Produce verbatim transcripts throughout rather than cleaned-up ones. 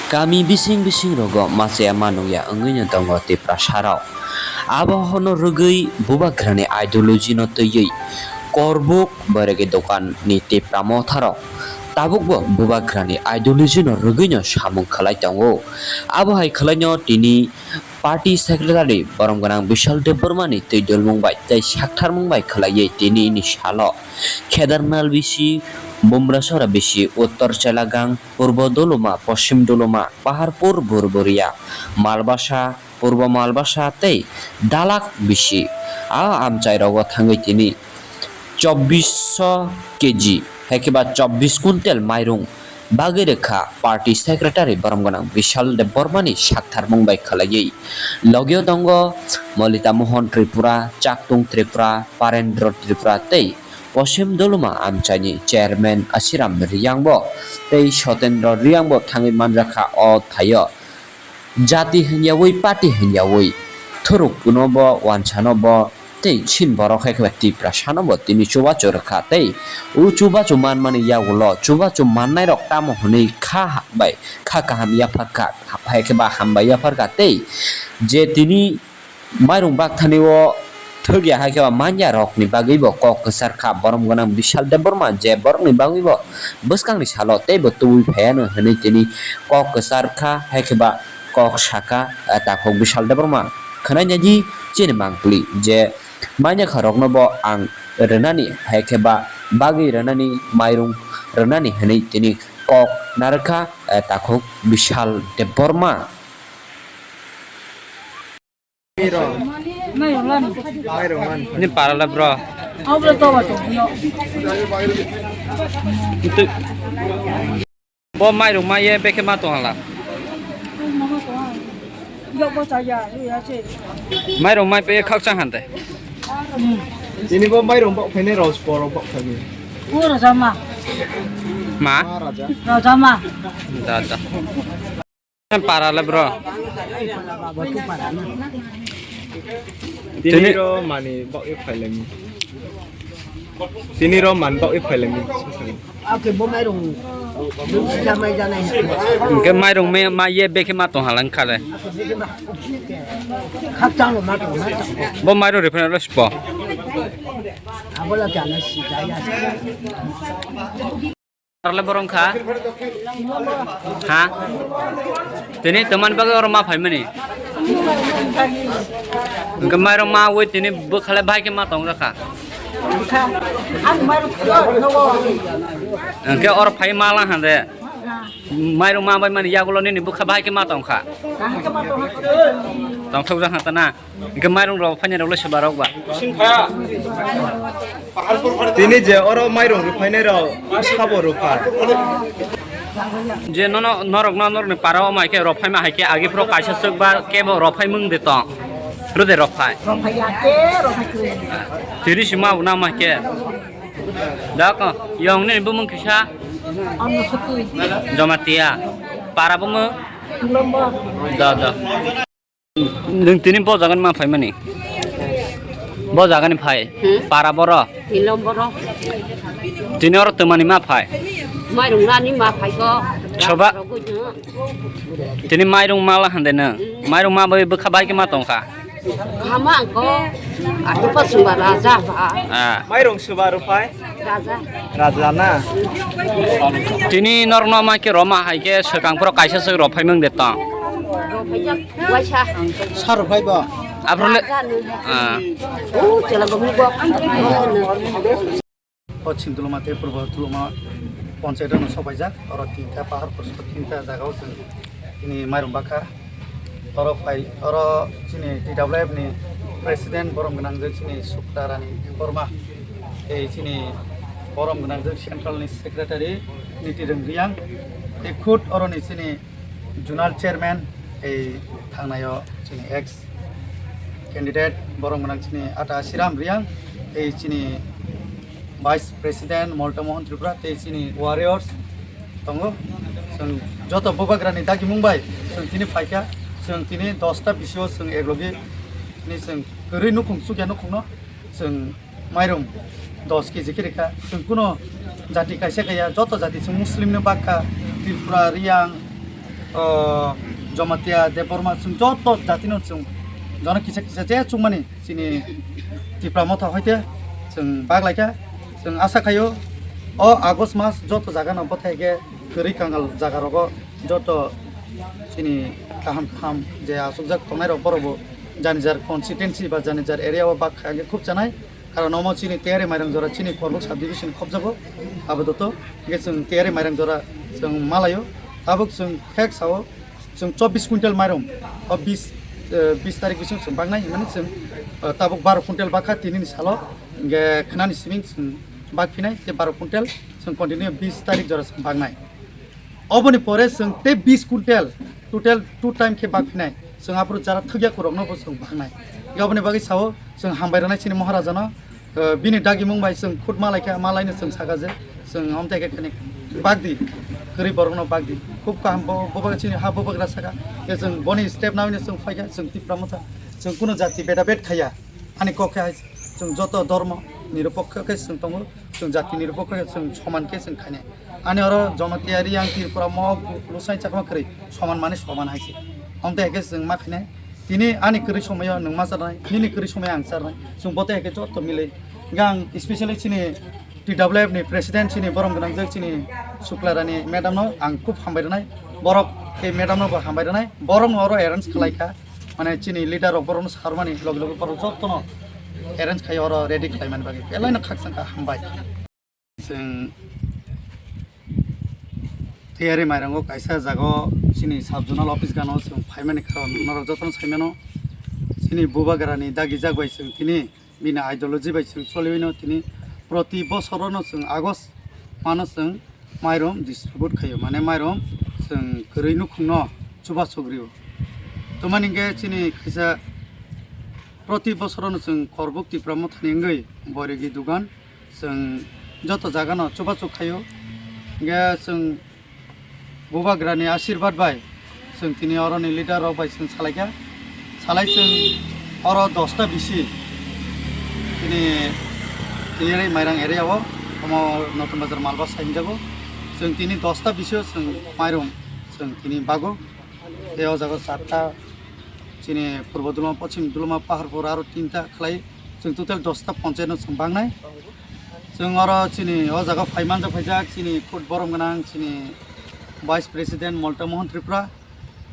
Kami bising bising rogo machaya manukya wngwi no tongo Tiprasa rok. Abo hono rwgwi bubagrani ideology no twiwi korbuk boiregi dokan ni Tipra motha rok tabukbo bubagrani ideology no rwgwi no samung khlai tongo. Abo hai khlai no tini party secretary borom gwnang Bishal Debbarma ni twi dulmung bai tei saktharmung bai khlaiwi tini ni salo Khedarnal bisi, Bumrasora bisi, Uttor Chelagang, Purbo Doloma, Poschim Doloma, Paharpur, Burburia, Malbasa, Purbo Malbasa tei Dalak bisi a amchai rogo thangwi tini chobbish keji, hai khe ba chobbish kuntel mairung bagwi rwkha party secretary borom gwnang Bishal Debbarma ni saktharmung bai khlaiwi. Logio tongo Molita Mohan Tripura, Chaktung Tripura, Parendra Tripura tei Poschim Doloma amchaini chairman Asiram Riyangbo tei Sotendra Riyangbo thangwi manjakha o thaio. Jati hwnyawi, party hwnyawi, thuruk kuno bo, wansano bo, tei chin borok hai khe Tiprasano bo tini chubachu rwkha tei o chubachu manmani yagulo chubachu mannairok tamo hwnwi kha ha-, bai kha kaham yapharkha, hai khe ba hambai yapharkha tei je tini mairung bakthani o thwkya hai khe ba manya rokni bagwi bo kok kwchar kha. Borom gwnang Bishal Debbarma je borokni bagwi bo bwskangni salo tei bo tubui phaiya no hwnwi tini kok kwchar kha, hai khe ba kok saka, eh, takhuk Bishal Debbarma. Khwnai nai di chini mangpili je manya kha rokno bo ang rwnani, hai khe ba bagwi rwnani, mairung rwnani hwnwi tini kok narwkha, eh, takhuk Bishal Debbarma. Ni parala bro. Bo mairung ma ye bekhe ma tong hala. Mairung ma pe khakchang hante. Ini bo mairung bok phainai rok sporo bok phainai. O raja ma. Ma? Ma raja. Raja ma. Da da. Para le bro. Tini ro mani bok e phailami. Tini ro man bok e phailami. Ake bo mairung. Sila mai janai. Hingke mairung me ma ye bekhe ma tong halang khale. Khakchang lo ma tong ma. Bo mairung reference lo spo. Abola jana si jaya. Arle borong kha? Ha? Tini teman bagwi oro ma phaimani? Hingke mairung ma wi tini bwkhale bai khe ma tong jakha. Hingke oro phai ma lang hande. Mairung ma bai mani yagulo nini bwkha bai khe ma tong kha. Tong thok jakha ta na. Hingke mairung rok phainai rok le se barok ba. Tini je oro mairung rok phainai rok sabo rok pha. Je nono norok no norok ni para o mai khe rok phaima hai khe agi phro kaisa swk ba kebo rok phai mung de tong. Rode rok phai. Rok phai ya khe, rok phai khe. Tiri sima una mai khe. Da ko yong ni bumung kisa. Ano sotwi. Jamatia. Para bumung. Lombo. Da da. Nwng tini bo jagani ma phaimani? Bo jagani phai? Hmm? Para boro? Ilom boro. Tini oro twmani ma phai? Mairung nani ma phai ko. Soba? Rogoi no. Tini mairung ma la hande nwng? Hmm. Mairung ma bai bwkha bai khe ma tongkha? Hama ang ko. Atupa sumba raja ba. Ah. Mairung suba rupai? Raja. Raja na? Tini norno ma khe roma hai khe swkang phoro kaisa swk rok phai mung de tong. Rok phai jak. Waisa. Sar phai bo. Aphro le. Ah. O chela bo mi bo. O Chhintuluma tei Purbo Tuluma ponchayat no sopaijak. Oro tinta pahar purso tinta jaga o chwng tini mairung bakha. Oro phai, oro chini T W F ni president borom gwnang je chini Sukta Rani Debbarma. Tei chini borom gwnang je central ni secretary Niti Rwng Riyang. Tei khud oro ni chini Zonal chairman, ei thangnaio chini ex candidate, borom gwnang chini Ata Siram Riyang, tei chini vice president Molta Mohan Tripura, tei chini warriors tongo. Chwng joto bubagrani dagimung bai chwng tini phaikha, chwng tini dosta bisio chwng eklogi tini chwng kwrwi nukhung chukya nukhungno chwng mairum dos kg khe rikha. Chwng kuno jati kaisa kaya, joto jati chwng Muslim no bakha, Tripura, Riyang, o, Jamatia, Debbarma, chwng joto jati no chwng jono kisa kisa je chwngmani chini Tipra Motha hoite chwng baglai kha. Chwng asa khaio o August mas joto jaga no bwthai khe kwrwi kangal jaga rogo joto chini kaham kaham je asukjak tongnai rok borok bo jani jar constituency ba jani jar area o bak kha khe khub chanai. Karon omo chini Tiyari Mairang jora chini Korbuk subdivision khobjago. Abo doto hingke chwng Tiyari Mairang jora chwng malayo. Tabuk chwng phek sao chwng chobbish quintal mairum o bis, eh, bis tarik bising chwng baknai hinmani chwng, eh, tabuk baro quintal bakha tinini salo hingke khnani siming chwng bakphinai tei baro quintal chwng continue bis tarik jora chwng baknai. Oboni pore chwng tei bis quintal total two time khe bakphinai. Chwng aphuru jara thwkya kurokno bo chwng baknai. Hingke oboni bagwi sao chwng hambai rwnai chini Maharajano, eh, bini dagimung bai chwng khut malaikha, malaino chwng saka je chwng amtwi khe khani bakdi, kwrwi borokno bakdi. Khub kaham bo, bo bagwi chini ha bubagra saka. Khe chwng boni step naino chwng phaikha, chwng Tipra Motha. Chwng kuno jati beda bet khaiya. Ani kok khe hai chwng joto dhormo nirupokho khe chwng tongo, chwng jati nirupokho khe chwng soman khe chwng khainai. Ani oro Jamatia, Riyang, Tripura, Mok, Lusai, Chakma kwrwi soman mani soman hai se. Amtwi hai khe chwng ma khainai. Tini ani kwrwi somaio nwng ma charnai, nini kwrwi somaio ang charnai. Chwng bote hai khe joto milai. Hingke ang specially chini T W F ni president chini borom gwnangjak chini Suklarani madam no ang khub hambai rwnai. Borok tei madam no bo hambai rwnai. Borok no oro arrange khlai kha. Mane chini leader rok borok no sarmani loge loge borok joto no arrange khai oro ready khlai mani bagwi belai no khakchang kha hambai. Chwng Tiyari Mairango kaisa jaga o chini sub zonal office gano chwng phaimani karon norok jotono saimano chini bubagrani dagijak bai chwng tini bini ideology bai chwng choliwino tini proti bosorono chwng August mano chwng mairum distribute khaio, mane mairum chwng kwrwi nukhungno chubachu rio. Tamani hwnkhe chini kaisa proti bosorono chwng Korbuk Tipra Mothani wngwi boirigi dugan chwng joto jagano chubachu khaio. Hingke chwng bubagrani asirbat bai chwng tini oroni leader rok bai chwng salaikha. Salai chwng oro dosta bisi tini Tiyari Mairang area o omo Notun Bazar Malbasa hinjago. Chwng tini dosta bisi o chwng mairum chwng tini bago. Tei o jaga charta chini Purbo Dulma, Pochim Dulma, Paharpur aro tinta khlai chwng total dosta ponchayat no chwng bangnai. Chwng oro chini o jaga phai manjak phaijak chini khud borom gwnang chini Vice President Molta Mohan Tripura.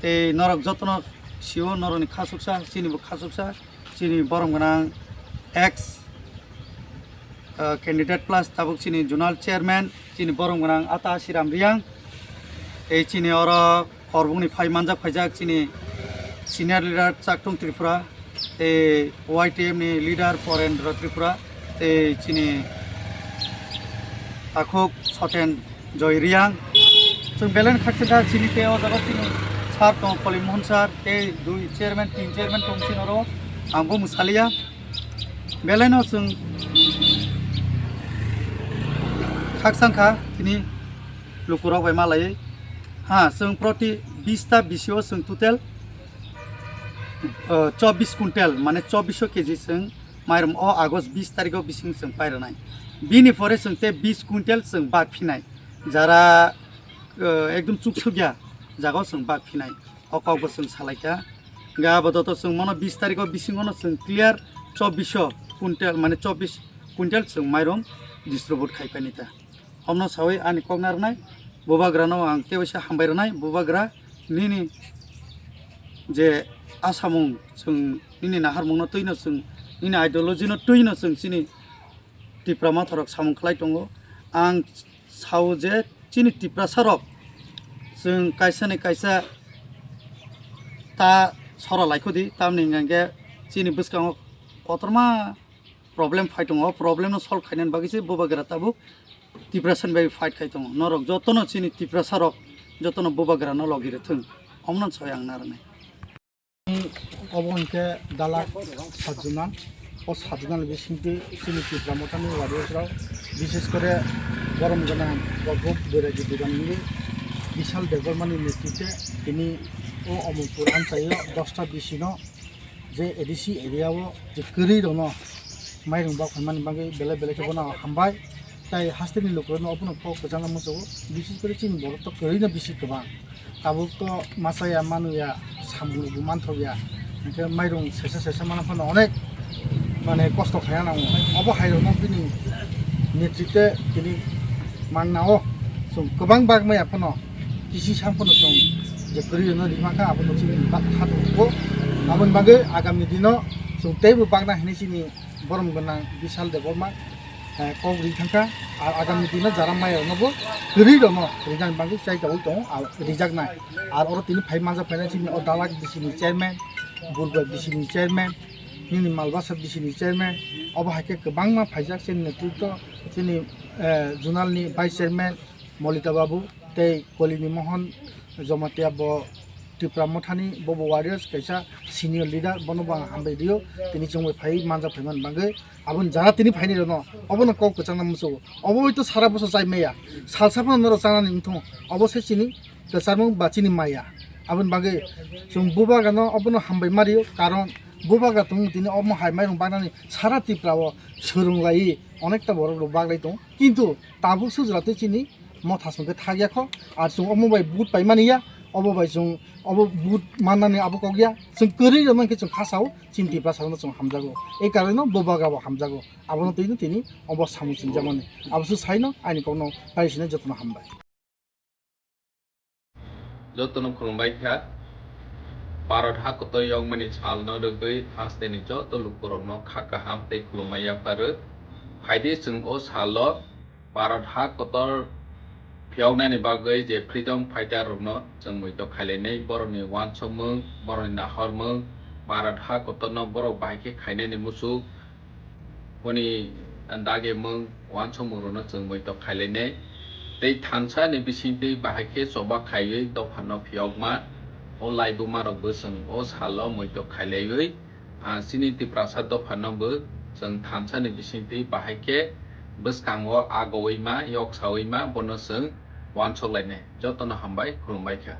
Tei norok jotono sio norokni khasuksa, chini bo khasuksa, chini borom gwnang ex, ah, candidate plus tabuk chini zonal chairman, chini borom gwnang Ata Siram Riyang. Tei chini oro Korbukni phai manjak phaijak chini senior leader Chaktung Tripura, tei Y T M ni leader Porendra Tripura, tei chini takhuk Soten Joy Riyang. Chwng belai no khakchangkha chini tei o jaga chini sir tong Koli Mohan sir tei dui chairman, tin chairman tong chini oro ang bo mwsaliya. Belai no chwng khakchangkha tini lukurok bai malaiwi. Ha, chwng proti bista bisio chwng total, uh, chobbish quintal, mane chobbish kg chwng mairum o August bis tarikh o bising chwng pairwnai. Bini pore chwng tei bis quintal chwng bak phinai. Jara, uh, ekdom chuksukya jaga o chwng bak phinai. O kok bo chwng salaikha. Hingke abo doto chwng mono bis tarikh o bisingo no chwng clear chobbish quintal, mane chobbish quintal chwng mairum distribute khai painai ta. Omno sawi ani kok narwnai, bubagrano ang tewaisa hambai rwnai, bubagra nini je asamung chwng nini naharmungno twino chwng nini ideology no twino chwng chini Tipra Motharok samung khlai tongo. Ang sao je chini Tiprasarok chwng kaisa ni kaisa ta sora laikhodi, tamni hingke chini bwskango kotorma problem phai tongo, o problem no solve khainani bagwi se bubagra tabuk Tiprasani bai fight khai tongo. Norok jotono chini Tiprasarok jotono bubagrano logi rwthwng, omno sawi ang narwknai. Obo hwnkhe dalak sub zonal. O sub zonal bisingtwi chini Tipra Mothani warriors rok, bishes kore borom gwnang Korbuk Boiragi Dugan wngwi Bishal Debbarmani netrite tini o Omorpur amchaio dosta bisino je A D C area o je kwrwi rokno Mairung bak phaimani bagwi belai belai khe bono hambai. Tai hasteni lukurokno obono kok kwchangno muchungo, bises kori chini borok to kwrwino bisi kwbang. Tabuk to machaya manuya, samung bo manthokya. Hwnkhe mairung sesa sesa mana phano onek mane kosto khaiya nango. Obo hairokno bini netritwe tini mangnao chwng kwbang bak maya phano kisi sam phano chwng je kwrwino rima kha, abono chini bak kha tongo. Aboni bagwi agami dino chwng teibo bakna hinwi chini borom gwnang Bishal Debbarma, eh, kok ri thangkha. Ar agami dino jara maya rokno bo kwrwi rokno rijak bagwi chai tabuk tongo, ar rijaknai. Ar oro tini phai manja phainai chini o dalak bisini chairman, Burba bisini chairman, nini Malbasa bisini chairman, obo hai khe kwbangma phaijak chini netritwo, chini, eh, zonal ni vice chairman Molita Babu tei Kolini Mohon Jomatia bo Tipra Mothani bobo warriors kaisa senior leader, bono bo ang hambai rio, tini chwngbai phai manja phaimani bagwi. Aboni jara tini phainai rokno obono kok kwchangna muchungo. Obo hoi to sara bwswk chai maya, salsa phano norok chanani wngthung, obo se chini kwcharmung ba chini maya. Aboni bagwi chwng bubagrano obono hambai ma rio, karon bubagra tongo tini omo hai mairung baknani sara Tripura o swrwng lai onekta borok rok bak lai tongo, kintu tabuk sujra twi chini motha chwng khe thak ya kho, ar chwng omo bai vote pai mani ya, obo bai chwng obo vote mannani abo kok ya, chwng kwrwi rw mankhe chwng khasao chini Tiprasa rokno chwng hamjago, ei kareno bubagra bo hamjago, abono twi tini obo samung chwng jamani, abo se saino aini kokno pai sini jotono hambai. Jotono khulumbai kha. Bharat ha kotor yokmani salno rwgwi hasteni joto lukurokno kha kaham tei khulumma yapharwi. Phaidi chwng o salo Bharat ha kotor phiyoknani bagwi je freedom fighter rokno chwng muitok khailainai, borokni uansukmung, borokni nahormung, Bharat ha kotorno borok bahai khe khainani muchuk, boni dagimung, uansukmungrokno chwng muitok khailainai. Tei thansa ni bisingtwi bahai khe choba khaiwi dophano phiyokma, o laibumarokbo chwng o salo muitok khailaiwi, ah, chini Tiprasa dophano bo chwng thansa ni bisingtwi bahai khe bwskango agowi ma, yok sawi ma, bono chwng uansuk lainai. Jotono hambai, khulumbai kha.